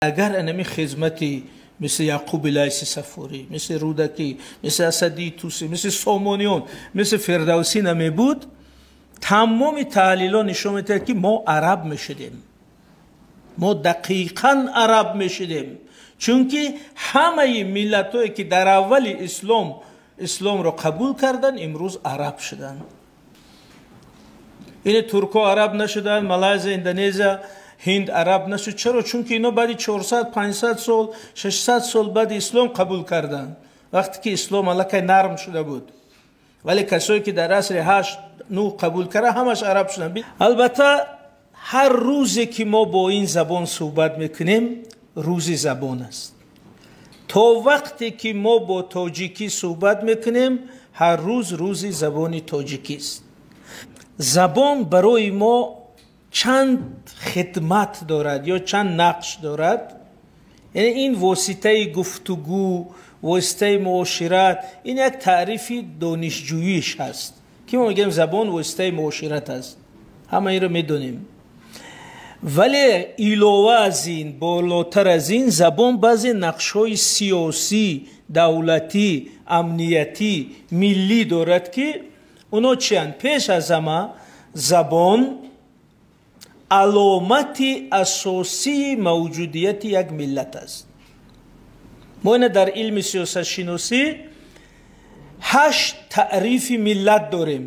Агар анами хизмати мисли Яъқуби Лайси Саффорӣ, мисли Рӯдакӣ, мисли Асадии Тусӣ, мисли Сомониён, мисли Фирдавсӣ намебуд, тамоми таҳлилҳо нишон медиҳад, ки мо араб мешудем. Мо дақиқан араб мешудем. Чунки ҳамаи миллатҳое, ки дар аввали ислом исломро қабул карданд, имрӯз араб шуданд. Ине туркҳо араб нашуданд, Малайзия, Индонезия, Ҳинд араб нашуд. Чаро? Чунки ино баъди 400, 500 сол, 600 сол баъди ислом қабул карданд, вақте ки ислом аллакай нарм шуда буд. Вале касое, ки дар асри 8, 9 қабул карда, ҳамаш араб шуданд. Албатта, ҳар рӯзе, ки мо бо ин забон суҳбат мекунем, рӯзи забон аст. То вақте ки мо бо тоҷикӣ суҳбат мекунем, ҳар рӯз рӯзи забони тоҷикист. Забон барои мо чанд хидмат дорад ё чанд нақш дорад? Яъне ин воситаи гуфтугӯ, воситаи муошират. Ин як таърифи донишҷӯиш ҳаст, ки мо мегӯем забон воситаи муошират аст, ҳама инро медонем. Вале илова аз ин, болотар аз ин, забон баъзе нақшҳои сиёсӣ, давлатӣ, амниятӣ, миллӣ дорад, ки оно чиянд? Пеш аз ҳама, забон аломати асосии мавҷудияти як миллат аст. Мо ина дар илми сиёсатшиносӣ ҳашт таърифи миллат дорем.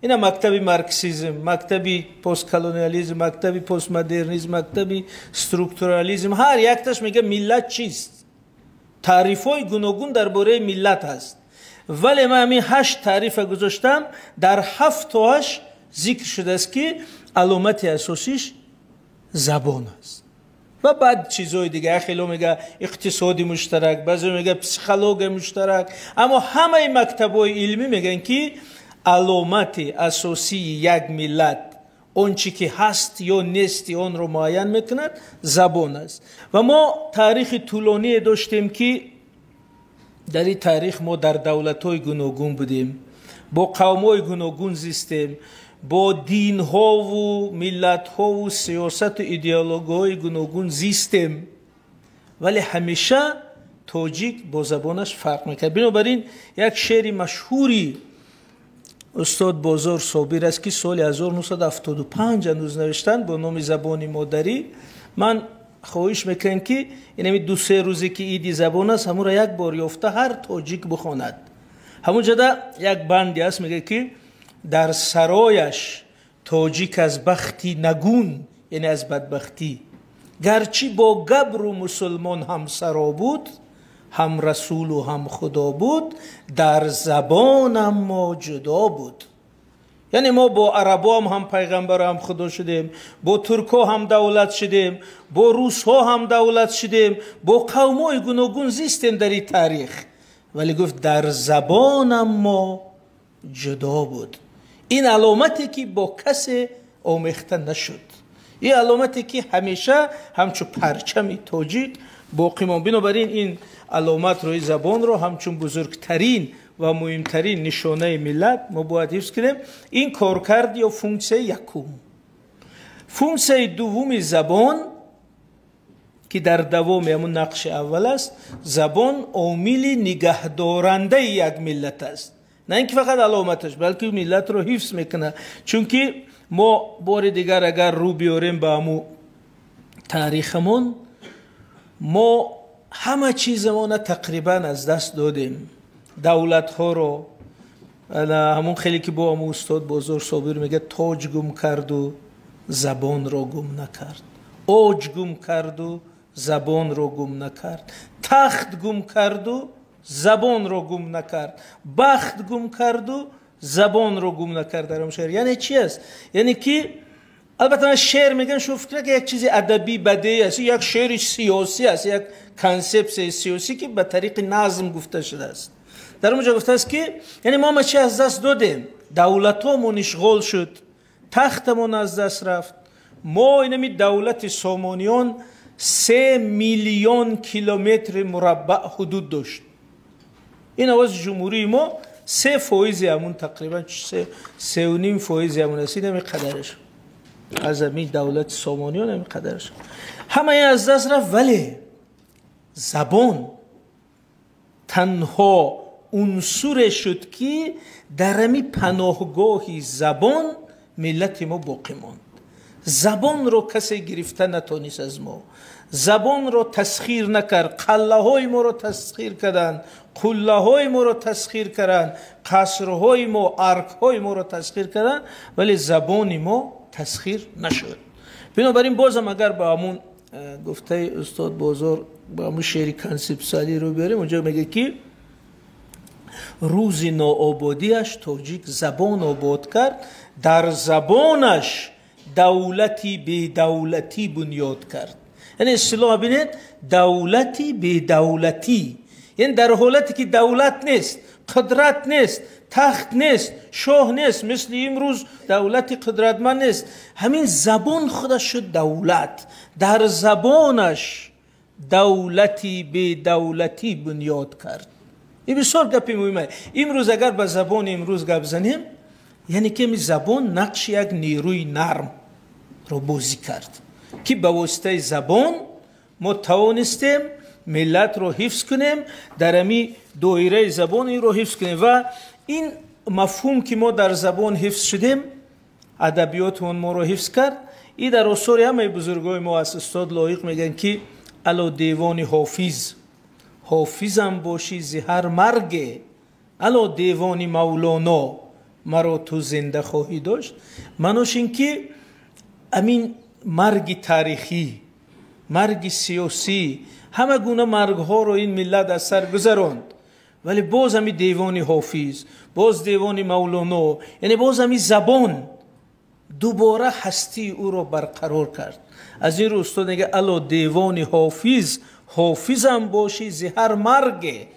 Ина мактаби марксизм, мактаби постколониализм, мактаби постмодернизм, мактаби структурализм, ҳар якташ мега миллат чист. Таърифҳои гуногун дар бораи миллат ҳаст, вале ман ҳамин ҳашт таърифа гузоштам. Дар ҳафтоаш зикр шудааст, ки аломати асосиш забон аст ва баъд чизҳои дига. Хело мега иқтисоди муштарак, баъзе мега психологияи муштарак, аммо ҳамаи мактабҳои илмӣ мегӯянд, ки аломати асосии як миллат, он чӣ ки ҳаст ё нести онро муайян мекунад, забон аст. Ва мо таърихи тӯлоние доштем, ки дар ин таърих мо дар давлатҳои гуногун будем, бо қавмҳои гуногун зистем, бо динҳову миллатҳову сиёсату идеологияҳои гуногун зистем, вале ҳамеша тоҷик бо забонаш фарқ мекард. Бинобар ин як шеъри машҳури устод Бозор Собир аст, ки соли 1975 ҳанӯз навиштанд, бо номи «Забони модарӣ». Ман хоҳиш мекунам, ки инами 2-се рӯзе, ки иди забон аст, ҳамонро як бор ёфта ҳар тоҷик бихонад. Ҳамон ҷода як банде аст, мегӯяд, ки дар сарояш тоҷик аз бахти нагун, яъне аз бадбахтӣ, гарчи бо габру мусулмон ҳамсаро буд, ҳам расулу ҳам худо буд, дар забонам мо ҷудо буд. Яъне мо бо арабоам ҳам пайғамбару ҳам худо шудем, бо туркҳо ҳам давлат шудем, бо русҳо ҳам давлат шудем, бо қавмҳои гуногун зистем дар ин таърих, вале гуфт, дар забонам мо ҷудо буд. Ин аломате, ки бо касе омехта нашуд, ин аломате, ки ҳамеша ҳамчун парчами тоҷик боқӣ монд. Бинобар ин ин аломатро, ин забонро ҳамчун бузургтарин ва муҳимтарин нишонаи миллат мо бояд ҳифз кунем. Ин коркард ё функсияи якум. Функсияи дуввуми забон, ки дар давоми ҳамун нақши аввал аст, забон омили нигаҳдорандаи як миллат аст. На ин ки фақат аломаташ, балки миллатро ҳифз мекунад. Чунки мо бори дигар агар рӯ биёрем ба ҳаму таърихамон, мо ҳама чизамона тақрибан аз даст додем, давлатҳоро. Ҳамун хеле ки бо ҳамун устод Бозор Собир мегӯяд: тоҷ гум карду забонро гум накард, оҷ гум карду забонро гум накард, тахт гум карду забонро гум накард, бахт гум карду забонро гум накард. Дар шеър яъне чи аст? Яъне ки албатта ман шеър мегӯям, шумо фикр накунед як чизи адабӣ бадеӣ аст. Як шеъри сиёсӣ аст, як консепсияи сиёсӣ, ки ба тариқи назм гуфта шудааст. Дар он ҷо гуфтааст, ки яъне мо ҳама чи аз даст додем: давлатҳомон ишғол шуд, тахтамон аз даст рафт. Мо инами давлати Сомониён 3 миллион километри мураббаъ ҳудуд дошт. Ин овози ҷумҳурии мо 3 фоизи ҳамун, тақрибан 3.5 фоизи ҳамун аст. Инами қадараш. Аз ҳамин давлати Сомониён ҳамин қадараш ҳамаи аз даст рафт, вале забон танҳо унсуре шуд, ки дар ҳамин паноҳгоҳи забон миллати мо боқӣ монд. Забонро касе гирифта натонист аз мо, забонро тасхир накард. Қаллаҳои моро тасхир карданд, қуллаҳои моро тасхир карданд, қасрҳои мо, аркҳои моро тасхир карданд, вале забони мо тасхир нашуд. Бинобар ин бозам агар ба ҳамун гуфтаи устод Бозор, ба ҳамун шеъри консепсуалӣ рӯ биёрем, онҷо мегӯяд, ки рӯзи ноободиаш тоҷик забон обод кард, дар забонаш давлати бедавлатӣ бунёд кард. Яъне истилоҳ бинед, давлати бедавлатӣ, яъне дар ҳолате ки давлат нест, қудрат нест, тахт нест, шоҳ нест, мисли имрӯз давлати қудратманд нест, ҳамин забон худаш шуд давлат, дар забонаш давлати бедавлатӣ бунёд кард. Ин бисёр гапи муҳим аст. Имрӯз агар ба забони имрӯз гап занем, яъне ки ҳамин забон нақши як нерӯи нармро бозӣ кард, ки ба воситаи забон мо тавонистем миллатро ҳифз кунем, дар ҳамин доираи забон инро ҳифз кунем. Ва ин мафҳум, ки мо дар забон ҳифз шудем, адабиёти он моро ҳифз кард. И дар осори ҳамаи бузургои мо аст. Устод Лоиқ мегӯянд, ки ало девони Ҳофиз, ҳофизам бошӣ зи ҳар марге, ало девони Мавлоно, маро ту зинда хоҳӣ дошт. Маънош ин ки амин марги таърихӣ, марги сиёсӣ, ҳама гуна маргҳоро ин миллат аз сар гузаронд, вале боз ҳами девони Ҳофиз, боз девони Мавлоно, яъне боз ҳами забон дубора ҳастии ӯро барқарор кард. Аз ин рӯ устод мегӯяд: ало девони Ҳофиз, ҳофизам бошӣ зи ҳар марге.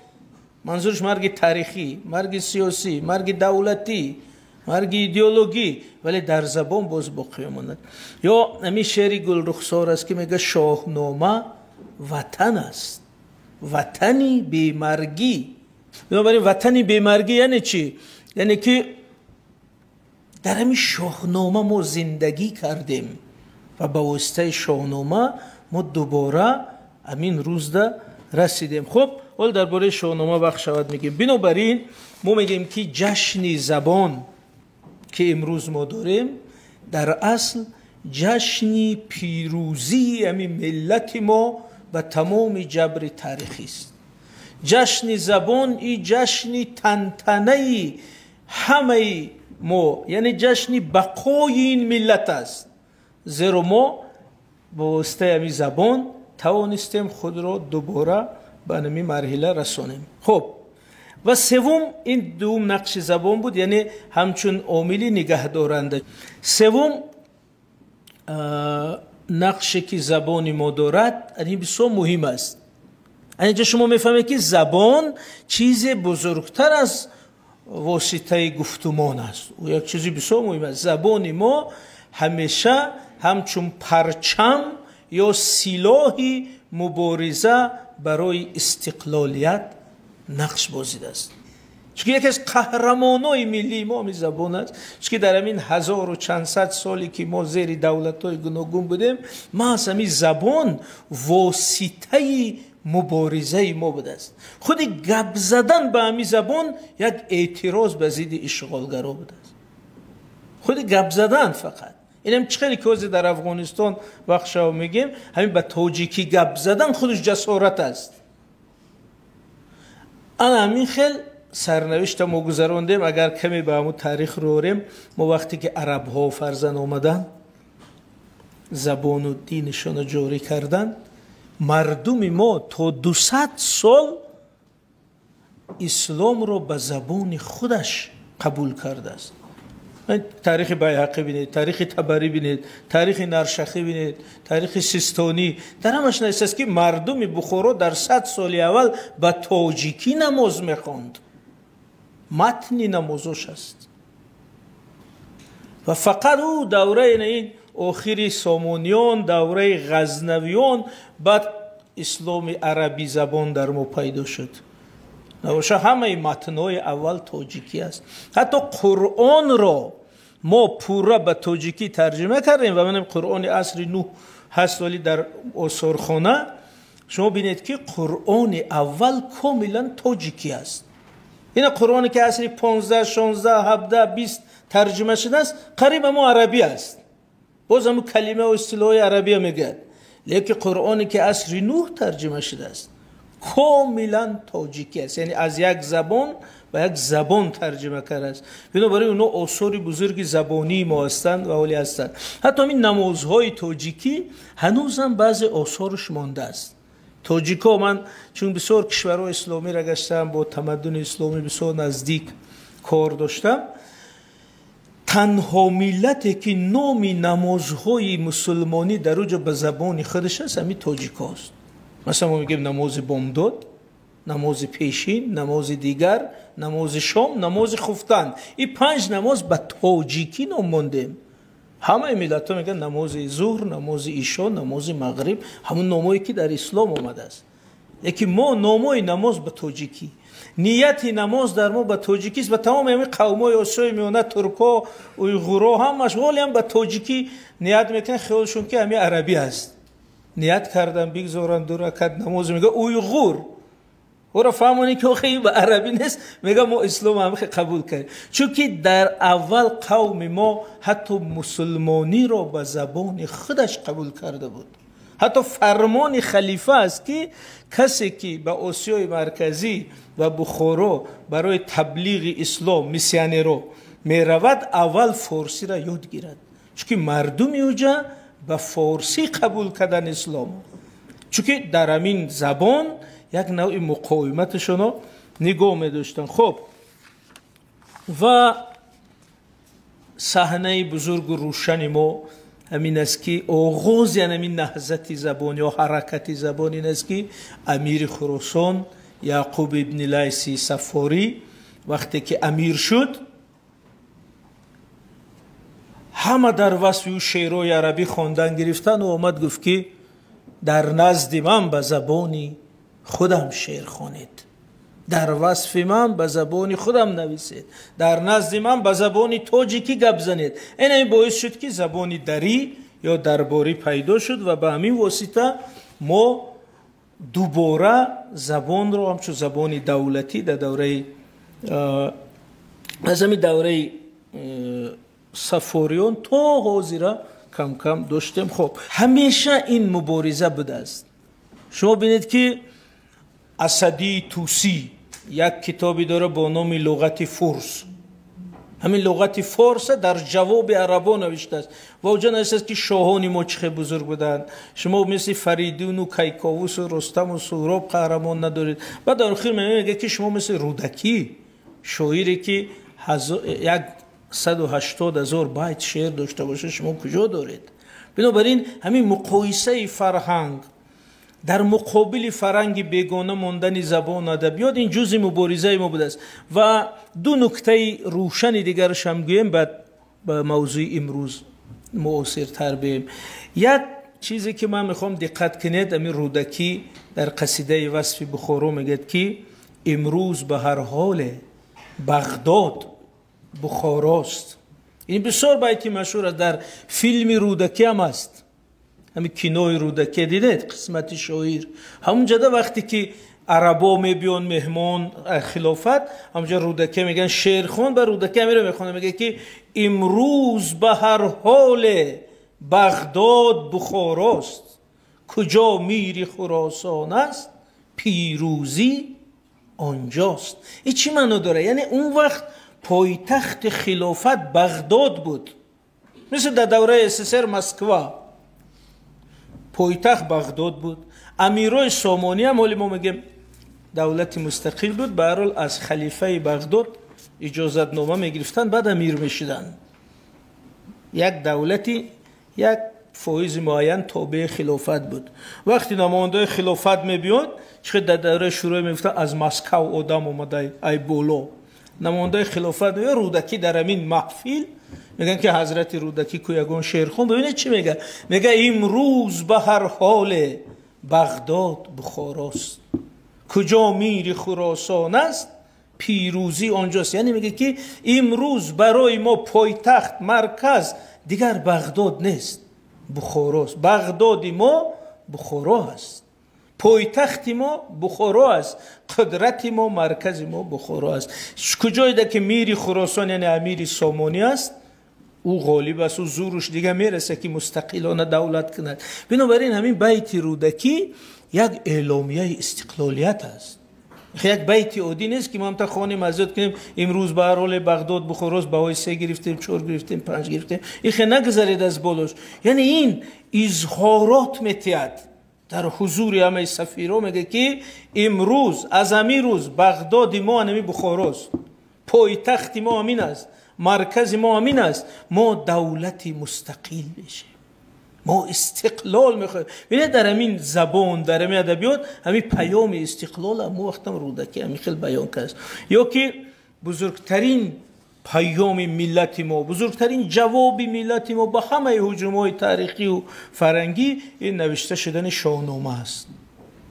Манзураш марги таърихӣ, марги сиёсӣ, марги давлатӣ, марги идеологӣ, вале дар забон боз боқӣ мемонад. Ё ҳамин шеъри Гулрухсор аст, ки мегӯяд: шоҳнома ватан аст, ватани бемаргӣ. Бинобар ин ватани бемаргӣ яъне чӣ? Яъне ки дар ҳамин шоҳнома мо зиндагӣ кардем ва ба воситаи шоҳнома мо дубора ҳамин рӯзда расидем. Хуб, ҳол дар бораи шоҳнома вақт шавад мегӯем. Бинобар ин мо мегӯем, ки ҷашни забон, ки имрӯз мо дорем, дар асл ҷашни пирӯзии ҳамин миллати мо ба тамоми ҷабри таърихист. Ҷашни забон и ҷашни тантанаи ҳамаи мо, яъне ҷашни бақои ин миллат аст, зеро мо ба воситаи ҳамин забон тавонистем худро дубора ба ҳамин марҳила расонем. Хуб, ва севум, ин дуюм нақши забон буд, яъне ҳамчун омили нигаҳдоранда. Севум нақше, ки забони мо дорад, ин бисёр муҳим аст. Инҷа шумо мефаҳмед, ки забон чизе бузургтар аз воситаи гуфтумон аст. Ӯ як чизи бисёр муҳим аст. Забони мо ҳамеша ҳамчун парчам ё силоҳи мубориза барои истиқлолият нақш бозидааст. Чунки яке аз қаҳрамонои миллии мо ҳамин забон аст. Чунки дар ҳамин ҳазору чанд сад соле, ки мо зери давлатҳои гуногун будем, маҳз ҳамин забон воситаи муборизаи мо будааст. Худи гап задан ба ҳамин забон як эътироз ба зидди ишғолгаро будааст. Худи гап задан фақат. Инам чӣ хеле ки ҳозир дар Афғонистон вақт шава мегӯем, ҳамин ба тоҷикӣ гап задан худаш ҷасорат аст. Ана ҳамин хел сарнавишта мо гузарондем. Агар каме ба ҳамун таърих рӯ орем, мо вақте ки арабҳо фарзан омаданд, забону динашонро ҷорӣ карданд, мардуми мо то 200 сол исломро ба забони худаш қабул кардааст. Таърихи Байҳақӣ бинед, таърихи Табарӣ бинед, таърихи Наршахӣ бинед, таърихи Систонӣ, дар ҳамаш навиштааст, ки мардуми Бухоро дар 100 соли аввал ба тоҷикӣ намоз мехонд. Матни намозош аст. Ва фақат ӯ давраи ин охири Сомониён, давраи Ғазнавиён, баъд исломи арабӣ забон дар мо пайдо шуд. Набоша, ҳамаи матнҳои аввал тоҷикӣ аст. Ҳатто Қуръонро мо пурра ба тоҷикӣ тарҷима кардем ва манам Қуръони асри нӯҳ ҳаст, вале дар осорхона шумо бинед, ки Қуръони аввал комилан тоҷикӣ аст. Ина Қуръоне ки асри 15, 16, 17, 20 тарҷима шудааст, қариб ҳамо арабӣ аст, боз ҳамо калима ва истилоҳи арабия мегӯяд. Лекин Қуръоне ки асри нӯҳ тарҷима шудааст, комилан тоҷикӣ аст, яъне аз як забон ба як забон тарҷима кардааст. Бинобар ин онҳо осори бузурги забонии мо ҳастанд ва ҳоле ҳастанд. Ҳатто ҳамин намозҳои тоҷикӣ ҳанӯзам баъзе осораш мондааст. Тоҷико, ман чун бисёр кишварҳои исломиро гаштам, бо тамаддуни исломӣ бисёр наздик кор доштам, танҳо миллате ки номи намозҳои мусулмонӣ дар уҷо ба забони худаш аст, ҳамин тоҷикост. Масалан, мо мегӯем намози бомдод, намози пешин, намози дигар, намози шом, намози хуфтан. Ин панҷ намоз ба тоҷикӣ ном мондем. Ҳамаи миллатҳо мегӯянд намози зуҳр, намози ишо, намози мағриб, ҳамун номое ки дар ислом омадааст. Лекин мо номои намоз ба тоҷикӣ, нияти намоз дар мо ба тоҷикист ва тамоми ҳамин қавмҳои Осиёи Миёна, туркҳо, уйғурҳо, ҳамаш ҳолиам ба тоҷикӣ ният мекунанд, хиёлшон ки ҳамин арабӣ аст. Ният кардан, бигзоранд ду ракат намоз, мега уйғур. Ӯро фаҳмонӣ ки охе ин ба арабӣ нест, мега мо ислом ҳам қабул кардем. Чунки дар аввал қавми мо ҳатто мусулмониро ба забони худаш қабул карда буд. Ҳатто фармони халифа аст, ки касе ки ба Осиёи Марказӣ ва Бухоро барои таблиғи ислом, миссионеро меравад, аввал форсиро ёд гирад, чунки мардуми уҷа ба форсӣ қабул кардан ислом, чунки дар ҳамин забон як навъи муқовиматашонро нигоҳ медоштанд. Хоб, ва саҳнаи бузургу рӯшани мо ҳамин аст, ки оғози ҳамин наҳзати забон ё ҳаракати забон ин аст, ки амири Хуросон Яъқуб ибни Лайси Сафорӣ вақте ки амир шуд, ҳама дар васфи ӯ шеърҳои арабӣ хондан гирифтанд. Ӯ омад, гуфт, ки дар назди ман ба забони худам шеър хонед, дар васфи ман ба забони худам нависед, дар назди ман ба забони тоҷикӣ гап занед. Ин ҳамин боис шуд, ки забони дарӣ ё дарборӣ пайдо шуд ва ба ҳамин восита мо дубора забонро ҳамчун забони давлатӣ дар давраи аз ҳамин давраи Сафориён то ҳозира кам-кам доштем. Хоб, ҳамеша ин мубориза будааст. Шумо бинед, ки Асадии Тусӣ як китобе дорад бо номи Луғати Фурс. Ҳамин Луғати Форса дар ҷавоби арабо навиштааст ва оҷа навиштааст, ки шоҳони мо чӣ хел бузург буданд, шумо мисли Фаридуну Кайковусу Рустаму Суҳроб қаҳрамон надоред. Баъд дар охир мегӯяд, ки шумо мисли Рӯдакӣ, шоире ки 180,000 байт шеър дошта бошад, шумо куҷо доред? Бинобар ин ҳамин муқоисаи фарҳанг дар муқобили фарҳанги бегона мондани забону адабиёт, ин ҷузъи муборизаи мо будааст. Ва ду нуктаи рӯшани дигарашам гӯем, баъд ба мавзӯи имрӯз муосиртар бием. Як чизе ки ман мехоҳам диққат кунед, ҳамин Рӯдакӣ дар қасидаи васфи Бухоро мегӯяд, ки имрӯз ба ҳар ҳоле Бағдод Бухорост. Ин бисёр байти машҳур аст, дар филми Рӯдакӣ ҳам аст. Ҳамин кинои Рӯдакӣ дидед, қисмати шоир, ҳамунҷода вақте ки арабо мебиён меҳмон хилофат, ҳамунҷа Рӯдакӣ мегӯян шеърхон, ба Рӯдакӣ ҳамиро мехонад, мегӯяд, ки имрӯз ба ҳар ҳоле Бағдод Бухорост, куҷо мири Хуросон аст, пирӯзӣ онҷост. Ин чӣ маъно дорад? Яъне он вақт пойтахти хилофат Бағдод буд, мисли дар давраи СССР Москва пойтахт Бағдод буд. Амирои Сомонӣ ҳам, ҳоли мо мегӯем давлати мустақил буд, ба ҳар ҳол аз халифаи Бағдод иҷозатнома мегирифтанд, баъд амир мешуданд. Як давлати як фоизи муайян тобеи хилофат буд. Вақти намояндаҳои хилофат мебиёд, чӣ дар давраи Шӯравӣ мегуфтанд, аз Москав одам омада, ай боло, намояндаҳои хилофат меояд, Рӯдакӣ дар ҳамин маҳфил мегӯянд, ки ҳазрати Рӯдакӣ ку ягон шеърхон. Бибинед, чӣ мегӯяд? Мегӯяд: имрӯз ба ҳар ҳоле Бағдод Бухорост, куҷо мири Хуросон аст, Пирӯзӣ онҷост. Яъне мегӯяд, ки имрӯз барои мо пойтахт, марказ дигар Бағдод нест, Бухорост. Бағдоди мо Бухоро аст, пойтахти мо Бухоро аст, қудрати мо, маркази мо Бухоро аст. Куҷоеда ки мири Хуросон, яъне амири Сомонӣ аст, ӯ ғолиб аст, ӯ зуруш дига мераса, ки мустақилона давлат кунад. Бинобар ин ҳамин байти Рӯдакӣ як эъломияи истиқлолият аст. Як байти оддӣ нест, ки мо ҳамта хонем, азёд кунем. Имрӯз ба ҳар ҳоле Бағдод Бухорост, баҳои се гирифтем, чор гирифтем, панҷ гирифтем, ихе нагузаред аз болош. Яъне ин изҳорот метиҳад дар ҳузури ҳамаи сафиро, мегӯяд, ки имрӯз, аз ҳамин рӯз Бағдоди мо ҳамин Бухорост, пойтахти мо ҳамин аст, маркази мо ҳамин аст, мо давлати мустақил мешем, мо истиқлол мехоҳем. Бинед, дар ҳамин забон, дар ҳамин адабиёт ҳамин паёми истиқлол ҳамон вақтам Рӯдакӣ ҳамин хел баён кард. Ё ки бузургтарин паёми миллати мо, бузургтарин ҷавоби миллати мо ба ҳамаи ҳуҷумҳои таърихию фарҳангӣ ин навишта шудани Шоҳнома аст.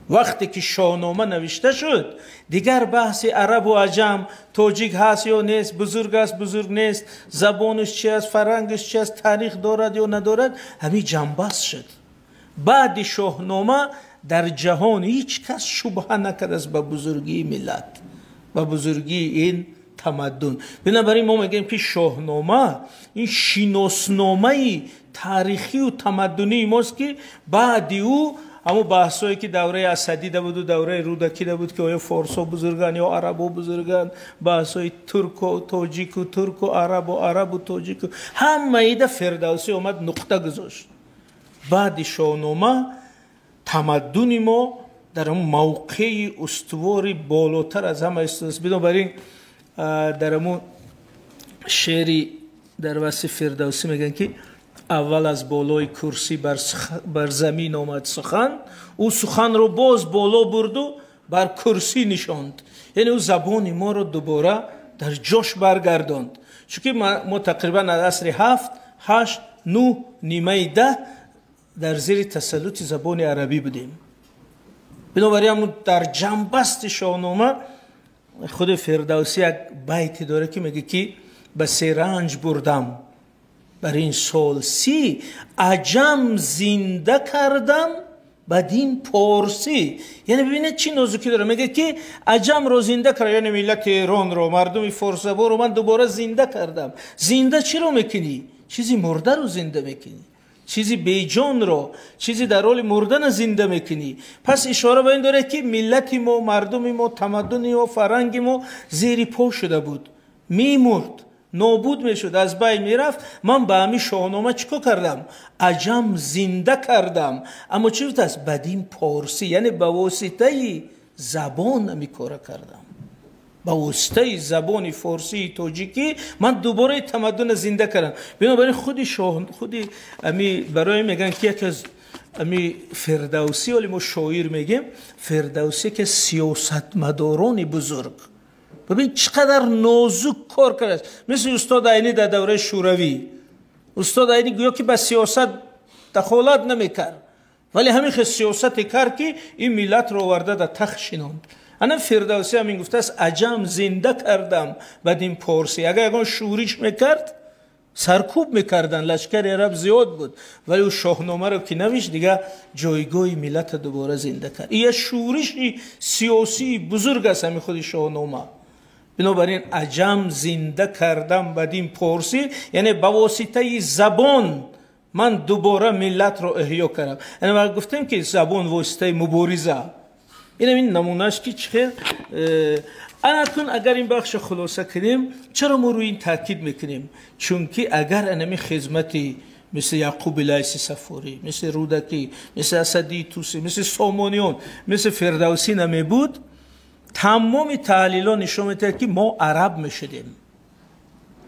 Вақте ки Шоҳнома навишта шуд, дигар баҳси арабу аҷам, тоҷик ҳаст ё нест, бузург аст, бузург нест, забонаш чи аст, фарҳангаш чи аст, таърих дорад ё надорад, ҳамин ҷанбаст шуд. Баъди Шоҳнома дар ҷаҳон ҳеҷ кас шубҳа накардааст ба бузургии миллат, ба бузургии ин тамаддун. Бинобар ин мо мегӯем, ки Шоҳнома ин шиносномаи таърихию тамаддунии мост, ки баъди ӯ ҳамон баҳсҳое, ки давраи Асадида буду давраи Рӯдакида буд, ки оё форсҳо бузурганд ё арабо бузурганд, баҳсҳои турку тоҷику, турку арабу, арабу тоҷику, ҳамаида Фирдавсӣ омад, нуқта гузошт. Баъди Шоҳнома тамаддуни мо дар ҳамон мавқеи устувори болотар аз ҳама истодааст. Бинобар ин дар ҳамон шеъри дар васфи Фирдавсӣ мегӯянд, ки аввал аз болои курсӣ бар замин омад сухан, ӯ суханро боз боло бурду бар курсӣ нишонд. Яъне ӯ забони моро дубора дар ҷош баргардонд, чунки мо тақрибан аз асри ҳафт, ҳашт, нӯҳ, нимаи даҳ дар зери тасаллути забони арабӣ будем. Бинобар ин ҳамун дар ҷанбасти Шоҳнома худи Фирдавсӣ як байте дорад, ки мегӯяд, ки ба се ранҷ бурдам бар ин сол 30, аҷам зинда кардам ба дин порсӣ. Яъне бибинед, чӣ нозукӣ дорад. Мегӯяд, ки аҷамро зинда кард, яъне миллати Эронро, мардуми форсзабонро ман дубора зинда кардам. Зинда чиро мекунӣ? Чизи мурдаро зинда мекунӣ, чизи беҷонро, чизи дар ҳоли мурдана зинда мекунӣ. Пас ишора ба ин дорад, ки миллати мо, мардуми мо, тамаддуни мо, фарҳанги мо зери по шуда буд, мемурд, нобуд мешуд, аз байн мерафт. Ман ба ҳамин Шоҳнома чӣ кор кардам? Аҷам зинда кардам. Аммо чӣ гуфтааст? Ба дин порсӣ, яъне ба воситаи забон ҳамин кора кардам. Ба воситаи забони форсии тоҷикӣ ман дубораи тамаддуна зинда кардам. Бинобар ин худи шоҳ, худи ами барои мегӯянд, ки яке аз ами Фирдавсӣ, оли мо шоир мегем, Фирдавсӣ ки сиёсатмадорони бузург. Бибин, чӣ қадар нозук кор кардааст. Мисли устод Айнӣ дар давраи Шӯравӣ. Устод Айнӣ гӯё ки ба сиёсат дахолат намекард, вале ҳамин хел сиёсате кард, ки ин миллатро оварда дар тахт шинонд. Ана Фирдавсӣ ҳамин гуфтааст: аҷам зинда кардам ба дин порсӣ. Агар ягон шӯриш мекард, саркӯб мекарданд, лашкари араб зиёд буд, вале ӯ Шоҳномаро ки навишт, дига ҷойгоҳи миллатро дубора зинда кард. Ин як шӯриши сиёсии бузург аст, ҳамин худи Шоҳнома. Бинобар ин аҷам зинда кардам ба дин порсӣ, яъне ба воситаи забон ман дубора миллатро эҳё кардам. Яъне ма гуфтем, ки забон воситаи мубориза, инам ин намунааш, ки чӣ хел. Анакун агар ин бахшо хулоса кунем, чаро мо рӯи ин таъкид мекунем? Чунки агар анами хизмати мисли Яъқуби Лайси Сафорӣ, мисли Рӯдакӣ, мисли Асадии Тусӣ, мисли Сомониён, мисли Фирдавсӣ намебуд, тамоми таҳлилҳо нишон медиҳад, ки мо араб мешудем,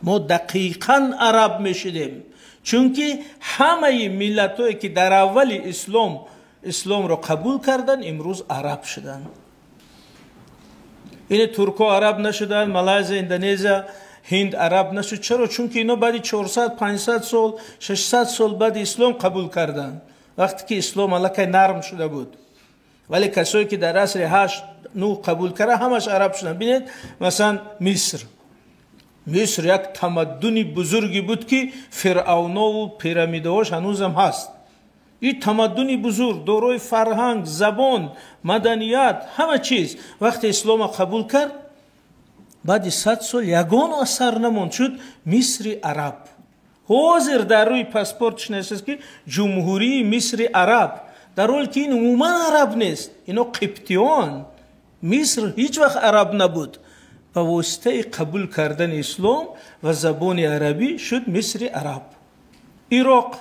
мо дақиқан араб мешудем, чунки ҳамаи миллатҳое, ки дар аввали ислом исломро қабул карданд, имрӯз араб шуданд. Ине туркҳо араб нашуданд, Малайзия, Индонезия, Ҳинд араб нашуд. Чаро? Чунки ино баъди 400, 500 сол, 600 сол баъди ислом қабул карданд, вақте ки ислом аллакай нарм шуда буд. Вале касое ки дар асри 8 9 қабул карда, ҳамаш араб шуданд. Бинед, масалан, Миср. Миср як тамаддуни бузурге буд, ки фиръавнову пирамидаҳош ҳанӯзам ҳаст. Ин тамаддуни бузург, дорои фарҳанг, забон, маданият, ҳама чиз, вақте ислома қабул кард, баъди 100 сол ягон асар намонд, шуд Мисри араб. Ҳозир дар рӯи паспортш навиштааст, ки Ҷумҳурии Мисри араб, дар ҳоле ки ин умуман араб нест, ино қибтиён. Миср ҳеҷ вақт араб набуд. Ба воситаи қабул кардани ислом ва забони арабӣ шуд Мисри араб. Ироқ,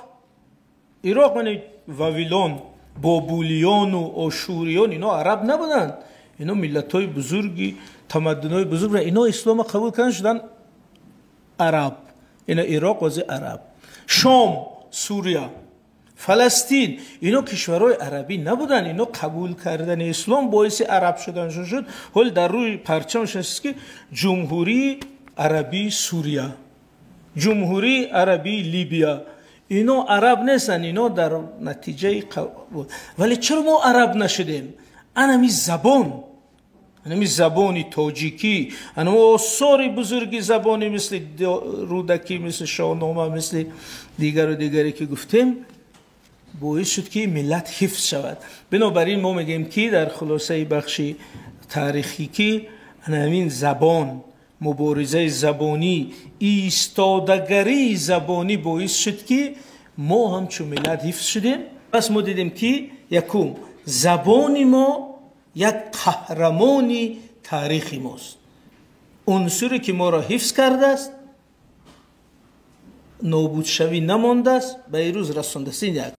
Ироқ, мана Вавилон, бобулиёну ошуриён, ино араб набуданд, ино миллатҳои бузурги, тамаддунҳои бузург. Ино ислома қабул кардан, шуданд араб. Ино Ироқ вози араб. Шом, Сурия, Фаластин, ино кишварҳои арабӣ набуданд, ино қабул кардани ислом боиси араб шуданшон шуд. Ҳол дар рӯи парчамашон аст, ки Ҷумҳурии Арабии Сурия, Ҷумҳурии Арабии Либия. Ино араб нестанд, ино дар натиҷаи. Вале чаро мо араб нашудем? Анами забон, анами забони тоҷикӣ, анами осори бузурги забони, мисли Рӯдакӣ, мисли Шоҳнома, мисли дигару дигаре, ки гуфтем, боис шуд, ки миллат ҳифз шавад. Бинобар ин мо мегӯем, ки дар хулосаи бахши таърихӣ, ки ҳамин забон, муборизаи забонӣ, истодагарии забонӣ боис шуд, ки мо ҳамчун миллат ҳифз шудем. Пас мо дидем, ки якум, забони мо як қаҳрамони таърихи мост, унсуре, ки моро ҳифз кардааст, нобудшавӣ намондааст, ба ин рӯз расондааст. Ин як.